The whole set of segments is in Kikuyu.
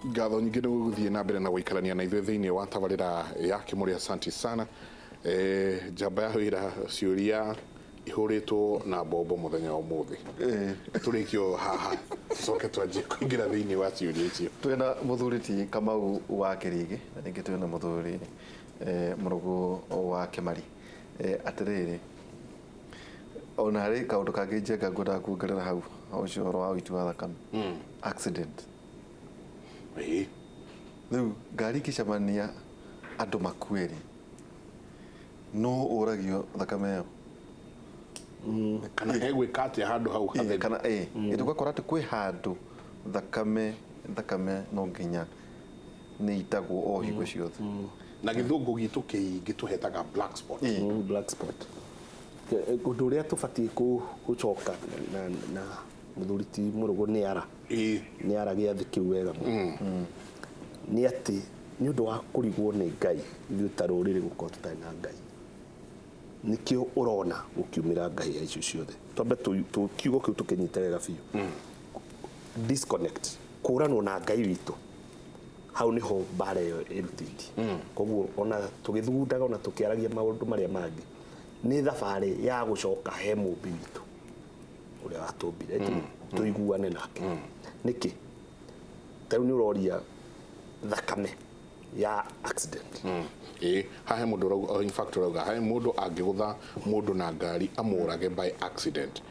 Ngatho nyingĩ nĩ gũthiĩ na mbere na gũikarania na ithuĩ thĩinĩ wa tabarĩra ya Kĩmũrĩ. Asanti sana. Njamba ya wĩra, ciũria ihũrĩtwo na mbombo mũthenya wa ũmũthĩ. Tũrĩkio haha, tũcoke twanjie kũingĩra thĩinĩ wa ciũria icio. Twĩna mũthuri ti Kamau wa Kĩrĩgĩ na ningĩ twĩna mũthuri Mũrũgũ wa Kĩmari. Atĩrĩrĩ, ona harĩ kaũndũ kangĩ Njenga ngwendaga kuongerera hau ũcio ũhoro wa ũiti wa thakame, accident. Rĩu ngari ikĩcemania andũ makue rĩ, no ũragio thakame ĩyo? Kana egwĩka atĩa handũ hau hatheru? Kana ũgakora atĩ kwĩ handũ thakame no nginya nĩ itagwo o hingo ciothe. Na gĩthũngũ gitũ kĩingĩ tũhetaga black spot. Black spot. Ũndũ ũrĩa tũbatiĩ gũcoka na mũthuri ti Mũrũgũ nĩ ara nĩ ara gĩathĩ kĩu wega mũno, nĩ atĩ nĩ ũndũ wa kũrigwo nĩ Ngai, ithuĩ ta rũrĩrĩ gũkorwo tũtarĩ na Ngai, nĩkĩo ũrona gũkiumĩra ngahĩha icio ciothe. Twambe kiugo kĩu tũkĩnyite wega biũ, disconnect, kũranwo na Ngai witũ, hau niho mbara ĩyo ĩrutĩtie. Koguo ona tũgĩthugundaga, ona tũkĩaragia maũndũ marĩa mangĩ, nĩ thabarĩ ya gũcoka he mũmbi witũ ũrĩa watũmbire, tũiguane nake. Nĩkĩ ta rĩu nĩ ũroria thakame ya accident? Ĩĩ, hahe mũndũ ũrauga, in fact ũrauga hahe mũndũ angĩgũtha mũndũ na ngari amũrage by accident,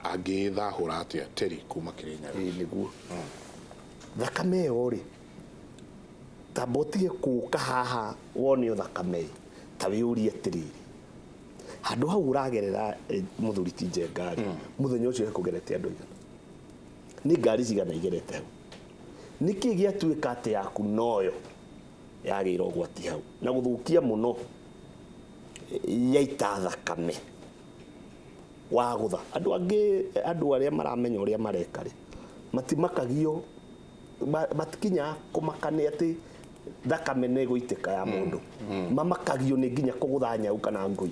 angĩĩthahũra atĩa? Terry kuma Kĩrĩnyaga. Ĩĩ, nĩguo thakame ĩyo rĩ, tamba ũtige kũka haha wone thakame ĩ, ta wĩyũrie atĩrĩrĩ, handũ hau ũragerera, mũthuri ti Njenga rĩ, mũthenya ũcio hekũgerete andũ aigana? Nĩ ngari cigana igerete hau? Nĩkĩ gĩatuĩka atĩ yaku noyo yagĩire ũgwati hau na gũthũkia mũno, yaita thakame wagũtha andũ angĩ? Andũ arĩa maramenya ũrĩa mareka rĩ, matimakagio, matikinyaga kũmaka nĩ atĩ thakame nĩ ĩgũitĩka ya mũndũ. Mamakagio nĩ nginya kũgũtha nyau kana ngui.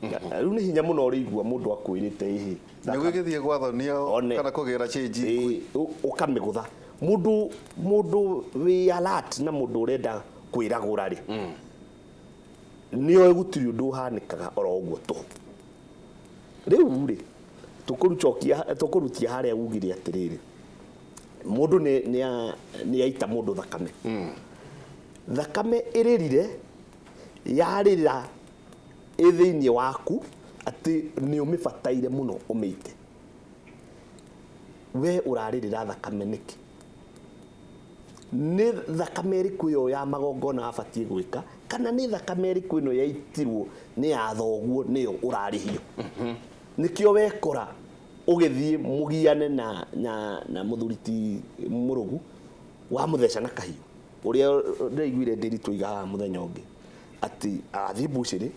Rĩu nĩ hinya mũno ũrĩigua mũndũ akwĩrĩte ĩhĩ. Nĩguo ĩgĩthiĩ gwathonia One. kana kũgĩra change. Ĩĩ, ũkamĩgũtha mũndũ wĩ alert na mũndũ ũrenda kwĩragũra rĩ, nĩoĩ gũtirĩ ũndũ ũhanĩkaga oro ũguo tũhũ. Rĩu rĩ, tũkũrucokia, tũkũrutia harĩa ugire atĩrĩrĩ, mũndũ nĩ aita mũndũ thakame, thakame ĩrĩrire, yarĩra ĩ thĩinĩ waku atĩ nĩ ũmĩbataire mũno ũmĩite. We ũrarĩrĩra thakame nĩkĩ? Nĩ thakame ĩrĩkũ ĩyo ya magongona abatiĩ gwĩka, kana nĩ thakame ĩrĩkũ ĩno yaitirwo nĩ ya thoguo nĩyo ũrarĩhio? Nĩkĩo wekora ũgĩthiĩ mũgiane na mũthuri ti Mũrũgu, wamũtheca na kahiũ ũrĩa ndĩraiguire ndĩritũ iga haha mũthenya ũngĩ atĩ arathiĩ mbucĩrĩ,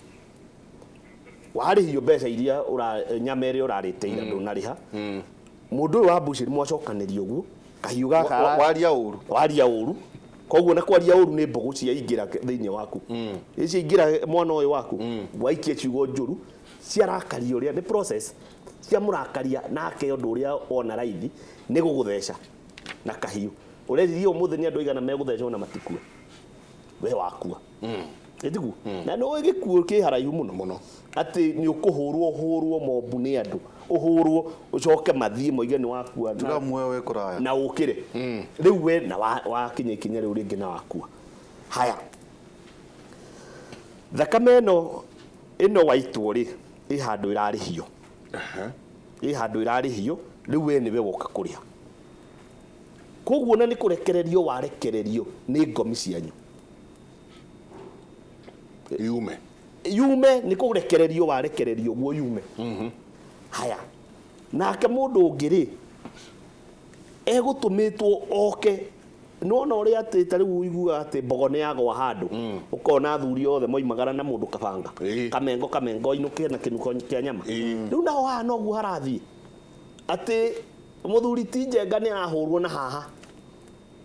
warĩhio mbeca iria ũra nyama ĩrĩa ũrarĩte ira ndũnarĩha. Mũndũ ũyũ wa mbucĩrĩ mwacokanĩria ũguo kahiũ gaka Waria ũru. Waria ũru. Koguo na kwaria ũru nĩ mbũgũ ciaingĩra thĩinĩ waku, ciaingĩra mwana ũyũ waku, waikia ciugo njũru ciarakaria ũrĩa nĩ process ciamũrakaria nake, ũndũ ũrĩa wona raithi nĩ gũgũtheca na kahiũ. Ũreciria ũmũthĩ nĩ andũ aigana megũthecwo na matikue? We wakua ĩtiguo na nĩ ũĩ gĩkuũ kĩ haraihu mũno. Mũno. Atĩ nĩ ũkũhũrwo, ũhũrwo mobu nĩ andũ, ũhũrwo, ũcoke mathiĩ moige nĩ wakua Tuga muoyo wĩ kũraya. Na ũkĩre rĩu we na wakinya ikinya rĩu rĩngĩ na wakua. Haya, thakame ĩno waitwo rĩ, ĩ handũ ĩrarĩhio, ĩ handũ ĩrarĩhio. Rĩu we nĩwe woka kũrĩha, koguo na nĩ kũrekererio warekererio nĩ ngomi cianyu. Yume. Yume, nĩ kũrekererio warekererio ũguo yume. Haya, nake mũndũ ũngĩ rĩ, egũtũmĩtwo oke nona ũrĩa atĩ ta rĩu ũiguaga atĩ mbogo nĩ yagwa handũ, ũkona athuri othe moimagara na mũndũ kabanga, kamengo kamengo, ainũke na kĩnuko kĩa nyama. Rĩu naho haha noguo harathiĩ, atĩ mũthuri ti Njenga nĩ arahũrwo na haha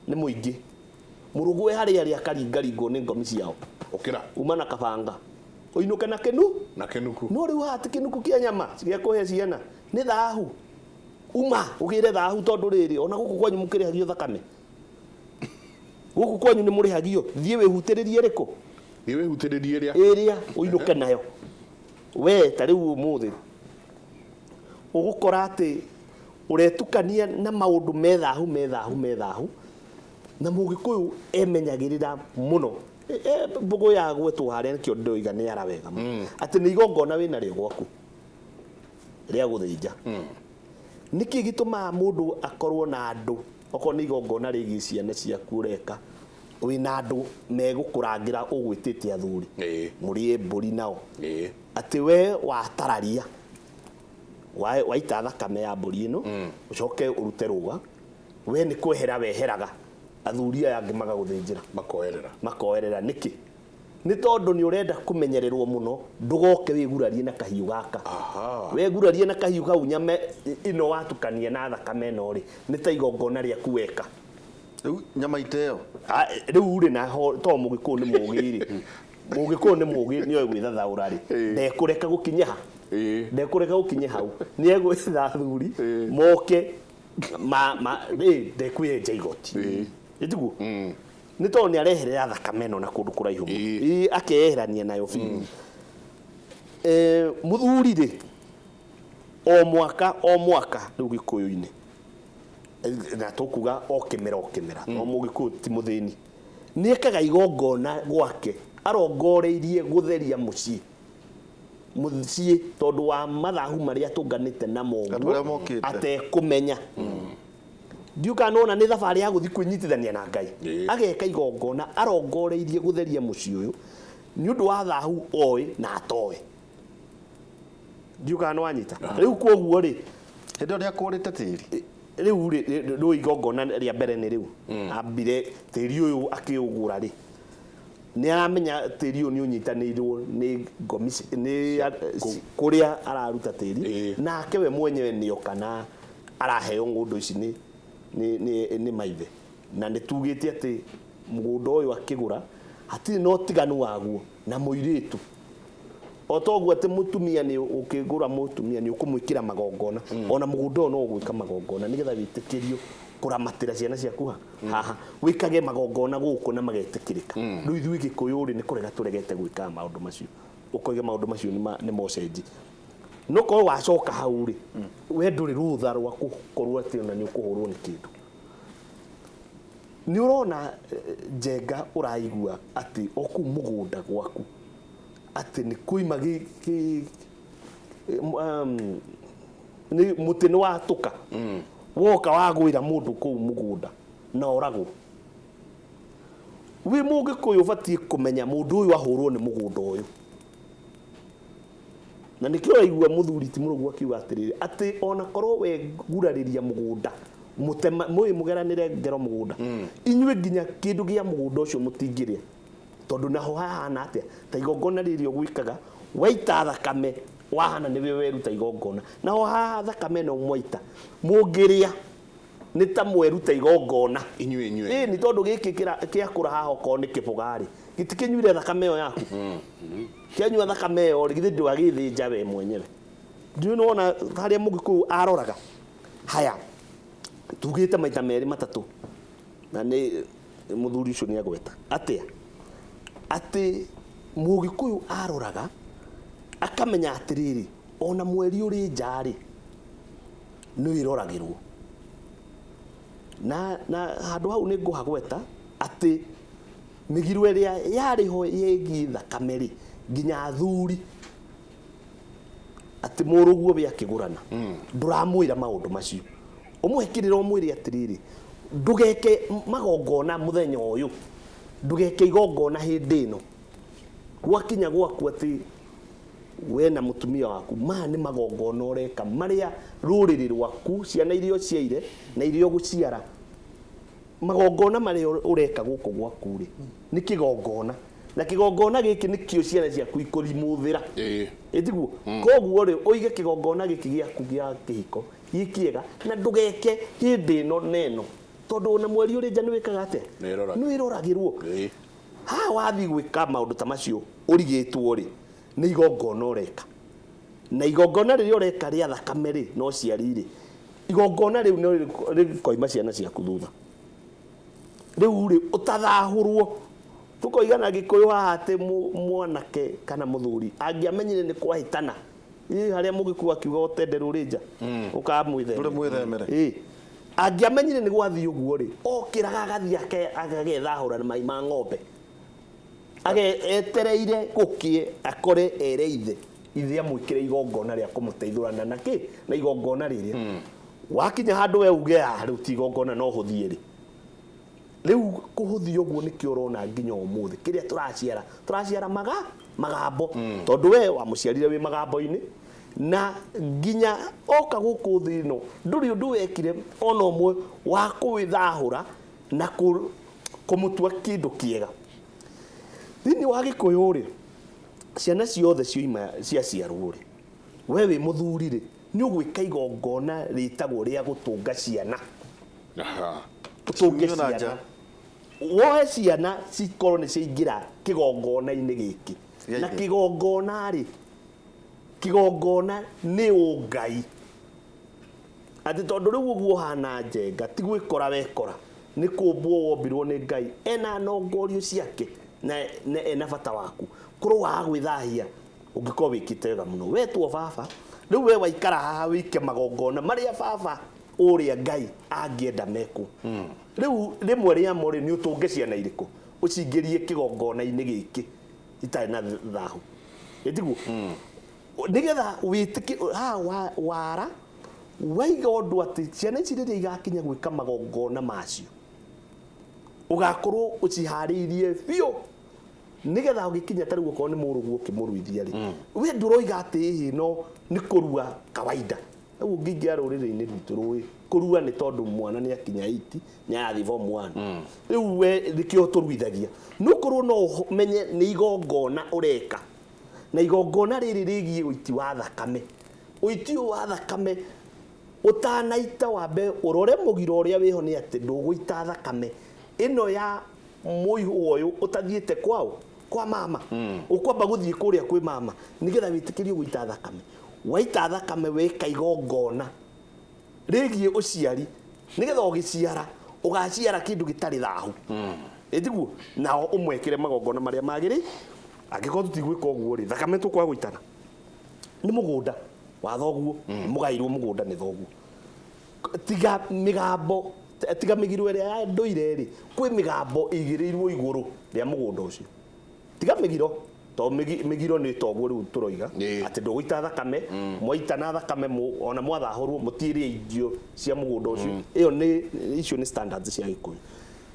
nĩ mũingĩ, mũrũgũ e harĩa arĩ akaringaringwo nĩ ngomi ciao. Ũkĩra. Uma na kabanga ũinũke na kĩnu na kĩnuku. No rĩu haha ti kĩnuku kĩa nyama gĩa kũhe ciana, nĩ thahu. Uma ũgĩre thahu tondũ rĩrĩ ona gũkũ kwanyu mũkĩrĩhagio thakame. Gũkũ kwanyu nĩ mũrĩhagio, thiĩ wĩhutĩrĩrie rĩkũ? Thiĩ wĩhutĩrĩrie ĩrĩa. Ĩrĩa ũinũke nayo. We ta rĩu ũmũthĩ ũgũkora atĩ ũretukania na maũndũ me thahu me thahu me thahu, na mũgĩkũyũ emenyagĩrĩra mũno. Mbũgũ ya gwetwo harĩa nĩkĩo ndĩroiga nĩ ara wega mũno. Atĩ nĩ igongona wĩna rĩo gwaku rĩa gũthĩnja. Nĩkĩ gĩtũmaga mũndũ akorwo na andũ, okorwo nĩ igongona rĩgiĩ ciana ciaku ũreka, wĩna andũ megũkũrangĩra ũgwĩtĩte athuri, mũrĩe mbũri nao. Atĩ we watararia, waita thakame ya mbũri ĩno, ũcoke ũrute rũga, we nĩ kwehera weheraga, athuri aya angĩ magagũthĩnjĩra. Makoerera. Makoerera nĩkĩ? Nĩ tondũ nĩ ũrenda kũmenyererwo mũno ndũgoke wĩgurarie na kahiũ gaka. Wegurarie na kahiũ kau nyama ĩno watukania na thakame ĩno rĩ, nĩ ta igongona rĩaku weka. Rĩu nyama iteo. Rĩu rĩ na ho to mũgĩkũyũ nĩ mũgĩ rĩ. Mũgĩkũyũ nĩ mũgĩ nĩoĩ gwĩthathaũra rĩ. Ndekũreka gũkinye ha. Ndekũreka gũkinye hau. Nĩ egwĩtha athuri moke ma ndekwĩenja igoti. Ĩtiguo? Nĩ tondũ nĩ areherera thakame ĩno na kũndũ kũraihu mũno. Akeyeherania nayo biũ. Mũthuri rĩ, o mwaka o mwaka rĩu gĩkũyũ-inĩ, na tũkuga o kĩmera o kĩmera, o mũgĩkũyũ ti mũthĩni, nĩ ekaga igongona gwake arongoreirie gũtheria mũciĩ. Mũciĩ tondũ wa mathahu marĩa atũnganĩte namo ũguo, atekũmenya. Ndiũka nona nĩ thabarĩ ya gũthiĩ kwĩnyitithania na Ngai. Ageka igongona arongoreirie gũtheria mũciĩ ũyũ nĩ ũndũ wa thahu oĩ na atoĩ. Ndiũka nĩwanyita. Rĩu kwoguo rĩ, hĩndĩ ĩyo nĩakũrĩte tĩri. Rĩu rĩ, rĩu igongona rĩa mbere nĩ rĩu. Ambire tĩri ũyũ akĩũgũra rĩ, nĩ aramenya tĩri ũyũ nĩ ũnyitanĩirwo nĩ ngomi nĩ kũrĩa araruta tĩri, nake we mwenyewe nĩoka na araheo ng'ũndũ ici nĩ maithe. Na nĩ tugĩte atĩ mũgũnda ũyũ akĩgũra hatirĩ na ũtiganu waguo na mũirĩtu. O toguo atĩ mũtumia nĩ ũkĩgũra mũtumia nĩ ũkũmwĩkĩra magongona, ona mũgũnda ũyũ no ũgwĩka magongona nĩgetha wĩtĩkĩrio kũramatĩra ciana ciaku haha, wĩkage magongona gũkũ na magetĩkĩrĩka. Rĩu ithuĩ Gĩkũyũ rĩ, nĩ kũrega tũregete gwĩka maũndũ macio, ũkoiga maũndũ macio nĩ mocenji. No korwo wacoka hau rĩ, we ndũrĩ rũtha rwa gũkorwo atĩ ona nĩ ũkũhũrwo nĩ kĩndũ. Nĩ ũrona Njenga ũraigua atĩ o kũu mũgũnda gwaku atĩ nĩ kuima nĩ mũtĩ nĩ watũka, woka wagwĩra mũndũ kũu mũgũnda na oragwo. Wĩ mũgĩkũyũ ũbatiĩ kũmenya mũndũ ũyũ ahũrwo nĩ mũgũnda ũyũ. Na nĩkĩo ũraigua mũthuri ti Mũrũgu akiuga atĩrĩrĩ, atĩ ona korwo we gurarĩria mũgũnda, mũtema, mũĩ mũgeranĩre ngero mũgũnda, inyuĩ nginya kĩndũ gĩa mũgũnda ũcio mũtingĩrĩa. Tondũ naho hahana atĩa? Ta igongona rĩrĩa ũgwĩkaga, waita thakame, wahana nĩwe weruta igongona. Naho haha thakame ĩno mwaita, mũngĩrĩa, nĩ ta mweruta igongona. Inyuĩ, inyuĩ. Nĩ tondũ gĩkĩ kĩakũra haha okorwo nĩ kĩbũga rĩ, gĩtikĩnyuire thakame ĩyo yaku. Kĩanyua thakame ĩyo rĩ, githĩ ndwagĩthĩnja we mwenyewe. Ndiũĩ nĩwona harĩa mũgĩkũyũ aroraga. Haya, tugĩte maita merĩ matatũ, na nĩ mũthuri ũcio nĩagweta. Atĩa? Atĩ mũgĩkũyũ aroraga, akamenya atĩrĩrĩ, ona mweri ũrĩ nja rĩ, nĩ wĩroragĩrwo. Na handũ hau nĩ ngũhagweta atĩ mĩgiro ĩrĩa yarĩ ho ĩgiĩ thakame rĩ, nginya athuri, atĩ mũrũguo we akĩgũrana, ndũramwĩra maũndũ macio. Ũmũhe kĩrĩra ũmwĩre atĩrĩrĩ, ndũgeke magongona mũthenya ũyũ, ndũgeke igongona hĩndĩ ĩno. Gwakinya gwaku atĩ we na mũtumia waku, maya nĩ magongona ũreka marĩa rũrĩrĩ rwaku, ciana iria ũciaire na iria ũgũciara, magongona marĩa ũreka gũkũ gwaku rĩ, nĩ kĩgongona. Na kĩgongona gĩkĩ nĩkĩo ciana ciaku ikũrimũthĩra. Ĩtiguo? Koguo rĩ, ũige kĩgongona gĩkĩ gĩaku gĩa kĩhiko gĩ kĩega, na ndũgeke hĩndĩ ĩno na ĩno, tondũ ona mweri ũrĩ nja nĩ wĩkaga atĩa? Nĩ wĩroragĩrwo. Haha wathiĩ gwĩka maũndũ ta macio ũrigĩtwo rĩ, nĩ igongona ũreka. Na igongona rĩrĩa ũreka rĩa thakame rĩ, no ciari rĩ, Igongona rĩu nĩ rĩkoima ciana ciaku thutha. Rĩu rĩ ũtathahũrwo tũkoiga na Gĩkũyũ haha atĩ mwanake kana mũthuri angĩamenyire nĩ kwahĩtana harĩa mũgĩkũyũ akiuga ũtende rũrĩ nja ũkamwĩthemere. Angĩamenyire nĩ gwathiĩ ũguo rĩ okĩraga agathiĩ agethahũra na mai ma ng'ombe etereire gũkĩe akore ere ithe ithe amwĩkĩre igongona rĩa kũmũteithũrana na kĩ na igongona rĩrĩa wakinya handũ we uge rĩu ti igongona no hũthiĩ rĩ rĩu kũhũthia ũguo nĩkĩo ũrona nginya ũmũthĩ kĩrĩa tũraciara magambo tondũ we wamũciarire wĩ magambo-inĩ na nginya oka gũkũ thĩ ĩno ndũrĩ ũndũ wekire ona ũmwe wa kwĩthahũra na kũmũtua kĩndũ kĩega. Thĩinĩ wa Gĩkũyũ rĩ ciana ciothe cioima ciaciarwo rĩ we wĩ mũthuri rĩ nĩ ũgwĩka igongona rĩtagwo rĩa gũtũnga ciana. Ũtũnge ciana woe ciana cikorwo nĩ ciaingĩra kĩgongona-inĩ gĩkĩ na kĩgongona rĩ kĩgongona nĩ ũngai atĩ tondũ rĩu ũguo ũhana njenga ti gwĩkora wekora nĩ kũmbwo wombirwo nĩ Ngai ena nongorio ciake na ena bata waku korwo waga gwĩthahia ũngĩkorwo wĩkĩte wega mũno wetwo baba rĩu we waikara haha wĩke magongona marĩa baba ũrĩa Ngai angĩenda mekwo. Rĩu rĩmwe rĩamo rĩ nĩ ũtũnge ciana irĩkũ ũcingĩrie kĩgongona-inĩ gĩkĩ itarĩ na thahu ĩtiguo nĩgetha wĩtĩke haha wara waiga ũndũ atĩ ciana ici rĩrĩa igakinya gwĩka magongona macio ũgakorwo ũciharĩirie biũ nĩgetha ũgĩkinya ta rĩu okorwo nĩ mũrũguo ũkĩmũruithia rĩ we ndũroiga atĩ ĩhĩ no nĩ kũrua kawaida. Rĩu ũngĩingĩra rũrĩrĩ-inĩ rwitũ rũĩ kũrua nĩ tondũ mwana nĩ akinya 8 nĩ arathiĩ form 1 rĩu we nĩkĩo tũruithagia no korwo no ũmenye nĩ igongona ũreka na igongona rĩrĩ rĩgiĩ ũiti wa thakame. Ũiti ũyũ wa thakame ũtanaita wambe ũrore mũgiro ũrĩa wĩho nĩ atĩ ndũgũita thakame ĩno ya mũihũ ũyũ ũtathiĩte kwao kwa mama ũkwamba gũthiĩ kũrĩa kwĩ mama nĩgetha wĩtĩkĩrio gũita thakame. Waita thakame weka igongona rĩgiĩ ũciari nĩgetha ũgĩciara ũgaciara kĩndũ gĩtarĩ thahu ĩtiguo nao ũmwekĩre magongona marĩa magĩrĩ. Angĩkorwo tũtigwĩka ũguo rĩ thakame tũkwaga gũitana nĩ mũgũnda wa thoguo mũgairwo mũgũnda nĩ thoguo tiga mĩgambo tiga mĩgiro ĩrĩa ya ndũire rĩ kwĩ mĩgambo ĩigĩrĩirwo igũrũ rĩa mũgũnda ũcio tiga mĩgiro to mĩgiro nĩ toguo rĩu tũroiga atĩ ndũgũita thakame mwaitana thakame ona mwathahũrwo mũtiĩrĩe irio cia mũgũnda ũcio ĩyo nĩ icio nĩ standards cia Gĩkũyũ.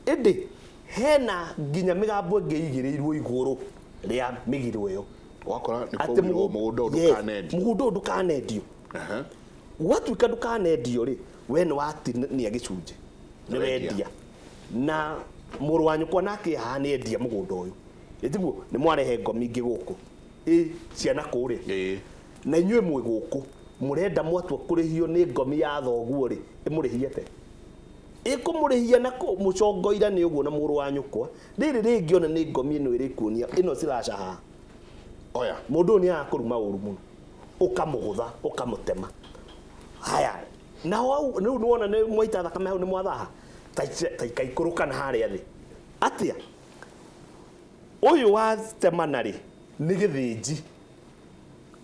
Ĩndĩ hena nginya mĩgambo ĩngĩ ĩigĩrĩirwo igũrũ rĩa mĩgiro ĩyo wakora nĩ kwaugirwo mũgũnda ũyũ ndũkanendio mũgũnda ũyũ ndũkanendio gwatuĩka ndũkanendio rĩ we nĩ watinia gĩcunjĩ nĩ wendia na mũrũ wa nyũkwa nake haha nĩ endia mũgũnda ũyũ ĩtiguo nĩ mwarehe ngomi ingĩ gũkũ ĩ ciana kũrĩa na inyuĩ mwĩ gũkũ mũrenda mwatua kũrĩhio nĩ ngomi ya thoguo rĩ ĩmũrĩhie atĩa ĩkũmũrĩhia na mũcongoira nĩ ũguo na mũrũ wa nyũkwa rĩrĩ rĩngĩ ona nĩ ngomi ĩno ĩrĩkuonia ĩno ciraca haha oya mũndũ ũyũ nĩ arakũruma ũru mũno ũkamũgũtha ũkamũtema haya nao rĩu nĩwona nĩ mwaita thakame hau nĩ mwathaha ta ikaikũrũkana harĩa thĩ atĩa ũyũ watemana rĩ nĩ gĩthĩnji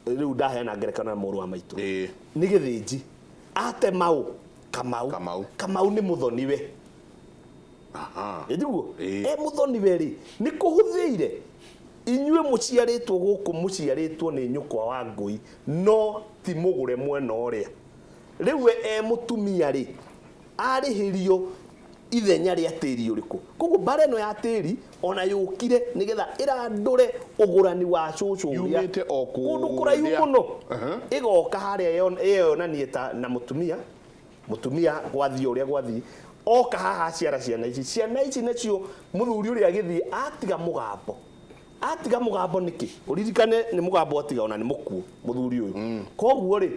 rĩu ndaheana ngerekano ya mũrũ wa maitũ nĩ gĩthĩnji atema ũ Kamau Kamau nĩ mũthoniwe ĩtiguo e mũthoniwe rĩ nĩ kũhũthĩire inyuĩ mũciarĩtwo gũkũ mũciarĩtwo nĩ nyũkwa wa ngũi no ti mũgũre mwena ũrĩa rĩu we e mũtumia rĩ arĩhĩrio ithenya rĩa tĩri ũrĩkũ koguo mbara ĩno ya tĩri ona yũkire nĩgetha ĩrandũre ũgũrani wa cũcũ ũrĩa kũndũ kũraihu mũno ĩgoka harĩa ĩyonanie ta na mũtumia mũtumia gwathiĩ ũrĩa gwathiĩ oka haha aciara ciana ici ciana ici nacio mũthuri ũrĩa agĩthiĩ atiga mũgambo atiga mũgambo nĩkĩ ũririkane nĩ mũgambo atiga ona nĩ mũkuũ mũthuri ũyũ koguo rĩ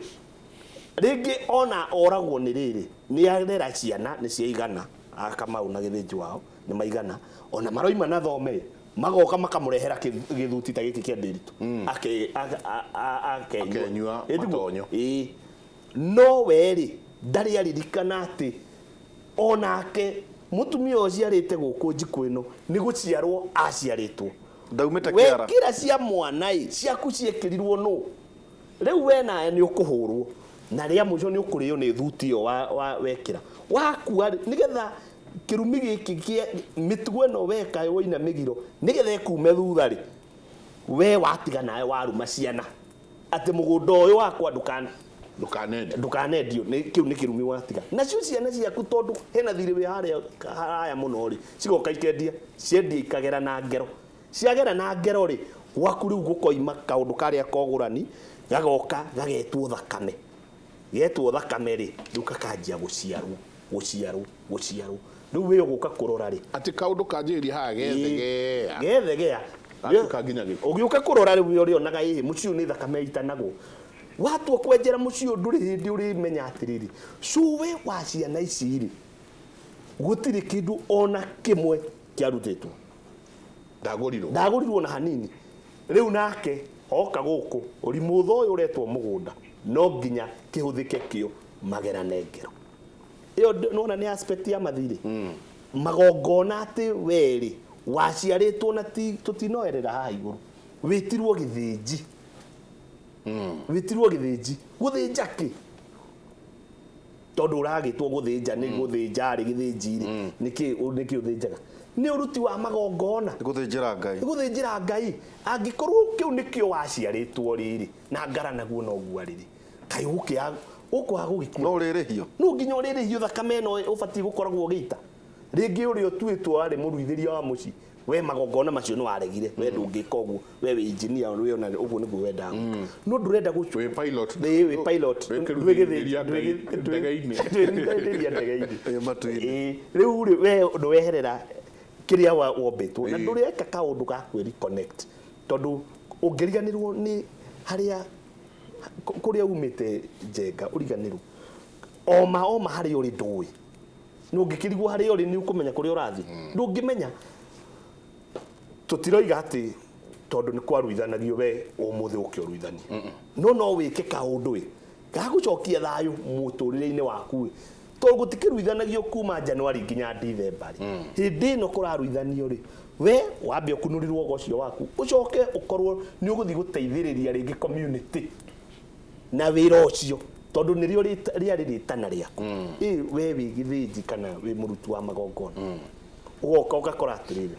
rĩngĩ ona oragwo nĩ rĩrĩ nĩ arera ciana nĩ ciaigana Akamau na gĩthĩnji wao nĩ maigana ona maroima na thome magoka makamũrehera gĩthuti ta gĩkĩ kĩa Ndĩritũ akenyua matonyo no we rĩ Ndarĩ aririkana atĩ onake mũtumia ũyũ ũciarĩte gũkũ njikũ ĩno nĩ gũciarwo aciarĩtwo. Ndaumĩte kĩara. Wekĩra cia mwana ĩ ciaku ciĩkĩrirwo nũ? Rĩu we nawe nĩ ũkũhũrwo na rĩa mũico nĩ ũkũrĩo nĩ thuti ĩyo wekĩra wakua rĩ, nĩgetha kĩrumi gĩkĩ kĩa mĩtugo ĩno weka woina mĩgiro nĩgetha ĩkume thutha rĩ, we watiga nawe waruma ciana atĩ mũgũnda ũyũ wakwa Ndũkanendie. Ndũkanendio. Nĩ kĩu nĩ kĩrumi watiga nacio ciana ciaku, tondũ hena thirĩ wĩ harĩa haraya mũno rĩ, cigoka ikendia, ciendia ikagera na ngero, ciagera na ngero rĩ, gwaku rĩu gũkoima kaũndũ karĩa kogũrani gagoka gagetwo thakame. Getwo thakame rĩ, rĩu kakanjia gũciarwo gũciarwo gũciarwo. Rĩu wĩ ũgũka kũrora rĩ, Atĩ kaũndũ kanjĩrĩria haha gethegea. Gethegea. Gatuĩka nginya gĩkuũ. Ũgĩũka kũrora rĩu ũrĩonaga ĩĩ mũciĩ ũyũ nĩ thakame itanagwo. Watua kwenjera mũciĩ ũyũ ndũrĩ hĩndĩ ũrĩmenya atĩrĩrĩ, cũwe wa ciana ici rĩ, gũtirĩ kĩndũ ona kĩmwe kĩarutĩtwo. Ndagũrirwo. Ndagũrirwo na hanini. Rĩu nake oka gũkũ ũrimũ ũyũ ũretwo mũgũnda no nginya kĩhũthĩke kĩo magerane ngero ĩyo. Nĩwona nĩ aspect ya mathirĩ magongona atĩ werĩ waciarĩtwo na ti tũtinoerera haha igũrũ, wĩtirwo gĩthĩnji, wĩtirwo gĩthĩnji. Gũthĩnja kĩ? Tondũ ũragĩtwo gũthĩnja nĩ gũthĩnja rĩ, gĩthĩnji rĩ, nĩkĩ nĩkĩ ũthĩnjaga? Nĩ ũruti wa magongona. Nĩ gũthĩnjĩra Ngai. Nĩ gũthĩnjĩra Ngai. Angĩkorwo kĩu nĩkĩo waciarĩtwo rĩrĩ na ngara naguo noguo rĩrĩ, kaĩ ũkĩa ũkwaga gũgĩkua? No ũrĩrĩhio. No nginya ũrĩrĩhio thakame ĩno ũbatiĩ gũkoragwo ũgĩita. Rĩngĩ ũrĩa ũtuĩtwo warĩ mũruithĩria wa mũciĩ, we magongona macio nĩ waregire, we ndũngĩka ũguo, we wĩ engineer, we ona ũguo nĩguo wendaga gwĩka, no ndũrenda gũcu Wĩ pilot. Ĩĩ, wĩ pilot. Wĩ kĩruithĩria Ngai ndege-inĩ. Ndwĩgĩthĩnjĩria ndege-inĩ. Ĩ matu-inĩ. Ĩĩ, rĩu rĩ, we ndũweherera kĩrĩa wombĩtwo na Ĩĩ. ndũreka kaũndũ ga kwĩ reconnect, tondũ ũngĩriganĩrwo nĩ harĩa kũrĩa umĩte njenga, ũriganĩrwo oma oma harĩa ũrĩ ndũĩ nĩ ũngĩkĩrigwo harĩa ũrĩ nĩ ũkũmenya kũrĩa ũrathiĩ? Ndũngĩmenya. Tũtiroiga atĩ tondũ nĩ kwaruithanagio we ũmũthĩ ũke ũruithanie, no no wĩke kaũndũ ĩ gagũcokia thayũ mũtũrĩre-inĩ waku ĩ, tondũ gũtikĩruithanagio kuma Januari nginya Dithemba rĩ. Hĩndĩ ĩno kũraruithanio rĩ, we wambe ũkunũrĩrwo ũgo ũcio waku, ũcoke ũkorwo nĩ ũgũthiĩ gũteithĩrĩria rĩngĩ community na wĩra ũcio, tondũ nĩrĩo rĩarĩ rĩtana rĩaku. Ĩ we wĩ gĩthĩnji kana wĩ mũruti wa magongona, ũgoka ũgakora atĩrĩrĩ,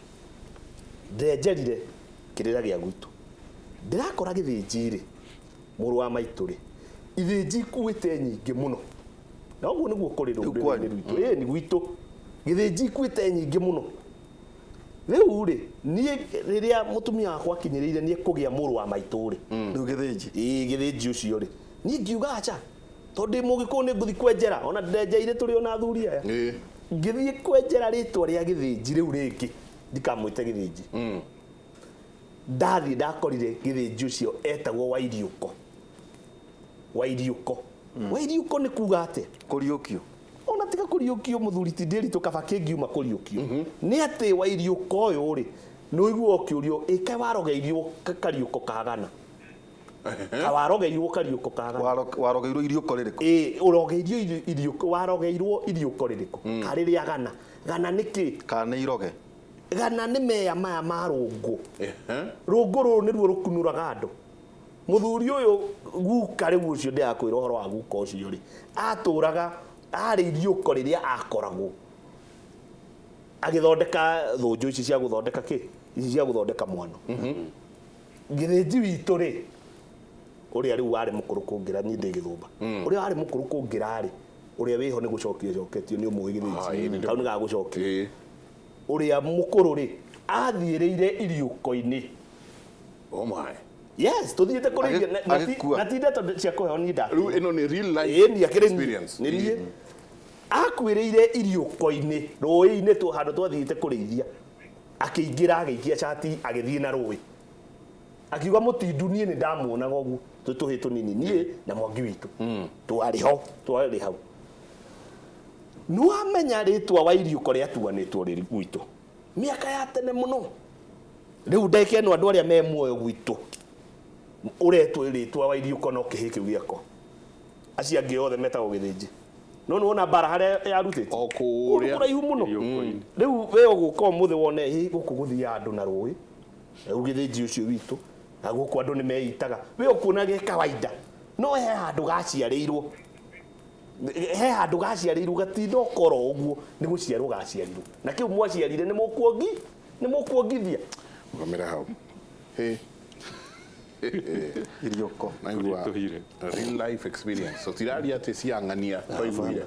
ndenjerire kĩrĩra gĩa gwitũ, ndĩrakora gĩthĩnji rĩ, mũrũ wa maitũ rĩ, ithĩnji ikuĩte nyingĩ mũno, na ũguo nĩguo kũrĩ Rĩu rũrĩrĩ-inĩ kwanyu? rwitũ. Ĩ nĩ gwitũ gĩthĩnji ikuĩte nyingĩ mũno. Rĩu rĩ, niĩ rĩrĩa mũtumia wakwa akinyĩrĩire niĩ kũgĩa mũrũ wa maitũ rĩ, Rĩu gĩthĩnji. Ĩĩ, gĩthĩnji ũcio rĩ, niĩ ngiuga aca, tondũ ndĩ mũgĩkũyũ nĩ ngũthiĩ kwenjera, ona ndenjeire tũrĩ ona athuri aya. Ngĩthiĩ kwenjera rĩtwa rĩa gĩthĩnji rĩu rĩngĩ, ndikamwĩte gĩthĩnji. Ndathiĩ ndakorire gĩthĩnji ũcio etagwo Wairiũko. Wairiũko, Wairiũko nĩ kuga atĩa? Kũriũkio. Ona tiga kũriũkio, mũthuri ti ndĩritũ, kaba kĩngiuma kũriũkio nĩ atĩ Wairiũko ũyũ rĩ, nĩ ũiguaga ũkĩũrio ĩka warogeirio kariũko kagana, kawarogeirwo kariũko kagana. Warogeirwo iriũko rĩrĩkũ? Ĩ, ũrogeirio iriũko, warogeirwo iriũko rĩrĩkũ? Karĩ rĩa gana? Gana nĩ kĩ? Kana nĩ iroge? Gana nĩ meya maya ma rũngũ. Rũngũ rũrũ nĩruo rũkunũraga andũ. Mũthuri ũyũ guka rĩu ũcio ndĩrakwĩra ũhoro wa guka ũcio rĩ, atũraga arĩ iriũko rĩrĩa akoragwo agĩthondeka thũnjũ ici cia gũthondeka kĩ, ici cia gũthondeka mwano. Gĩthĩnji witũ rĩ, ũrĩa rĩu warĩ mũkũrũ kũngĩra, niĩ ndĩ gĩthũmba, ũrĩa warĩ mũkũrũ kũngĩra rĩ, ũrĩa wĩho nĩ gũcokio acoketio nĩ ũmũĩ. Ah, ĩĩ, Gĩthĩnji nĩ kau nĩ gagũcokio. Ũrĩa mũkũrũ rĩ, athiĩrĩire iriũko-inĩ. Oh my. Yes, tũthiĩte kũrĩithia Agĩkua. na ti ndeto cia kũheo niĩ Rĩu ndakuire. ĩno nĩ real life Ĩĩ, niĩ akĩrĩ niĩ. experience. Nĩ niĩ akuĩrĩire iriũko-inĩ rũĩ-inĩ handũ twathiĩte kũrĩithia, akĩingĩra agĩikia cati agĩthiĩ na rũĩ, akiuga mũtindu. Niĩ nĩ ndamuonaga ũguo twĩ tũhĩ tũnini, niĩ na mwangi witũ twarĩ ho, twarĩ hau. Nĩwamenya rĩtwa Wairiũko rĩatuanĩtwo rĩ gwitũ mĩaka ya tene mũno. Rĩu ndagĩka ĩno andũ arĩa me muoyo gwitũ ũretwo rĩtwa Wairiũko no kĩhĩ kĩu gĩakwa, acio angĩ othe metagwo gĩthĩnji. No nĩ wona mbara harĩa yarutĩte O kũndũ kũrĩa. kũraihu mũno. Iriũko-inĩ. Rĩu we ũgũka ũmũthĩ wone hĩ gũkũ gũthiaga andũ na rũĩ, rĩu gĩthĩnji ũcio witũ na gũkũ andũ nĩ meitaga, we ũkuona ge kawaida, no he handũ gaciarĩirwo, he handũ gaciarĩirwo gatinda ũkoro ũguo nĩ gũciarwo gaciarirwo, na kĩu mwaciarire nĩ mũkuongi, nĩ mũkuongithia. Gomera hau. Hĩ. Iriũko. Naigua Tũhire. real life experience. So tiraria atĩ ciang'ania twaiguire.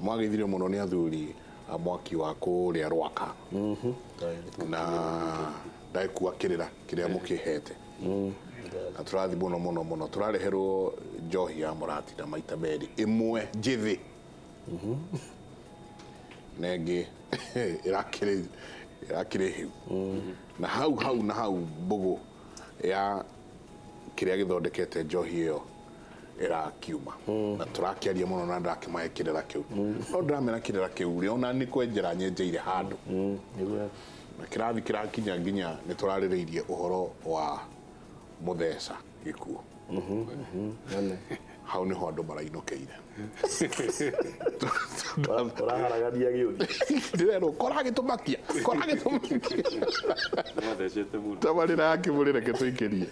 Mwageithirio mũno nĩ athuri a mwaki wa kũrĩa Rwaka. Na ndagĩkua kĩrĩra kĩrĩa mũkĩhete. Na tũrathi mũno mũno mũno, tũrareherwo njohi ya mũratina maita merĩ, ĩmwe njĩthĩ na ĩngĩ ĩrakĩrĩ ĩrakĩrĩ hĩu, na hau hau na hau mbũgũ ya kĩrĩa gĩthondekete njohi ĩyo ĩrakiuma, na tũrakĩaria mũno na ndakĩmahe kĩrĩra kĩu, no ndĩramera kĩrĩra kĩu rĩ ona nĩ kwenjera nyenjeire handũ na kĩrathi kĩrakinya nginya nĩ tũrarĩrĩirie ũhoro wa mũtheca gĩkuũ. Hau nĩho andũ marainũkĩire. Ũraharagania gĩũthi. Ndĩrerwo koragĩtũmakia, koragĩtũmakia. Nĩmathecete mũno. Tabarĩra ya kĩmũrĩ, reke tũikĩrie.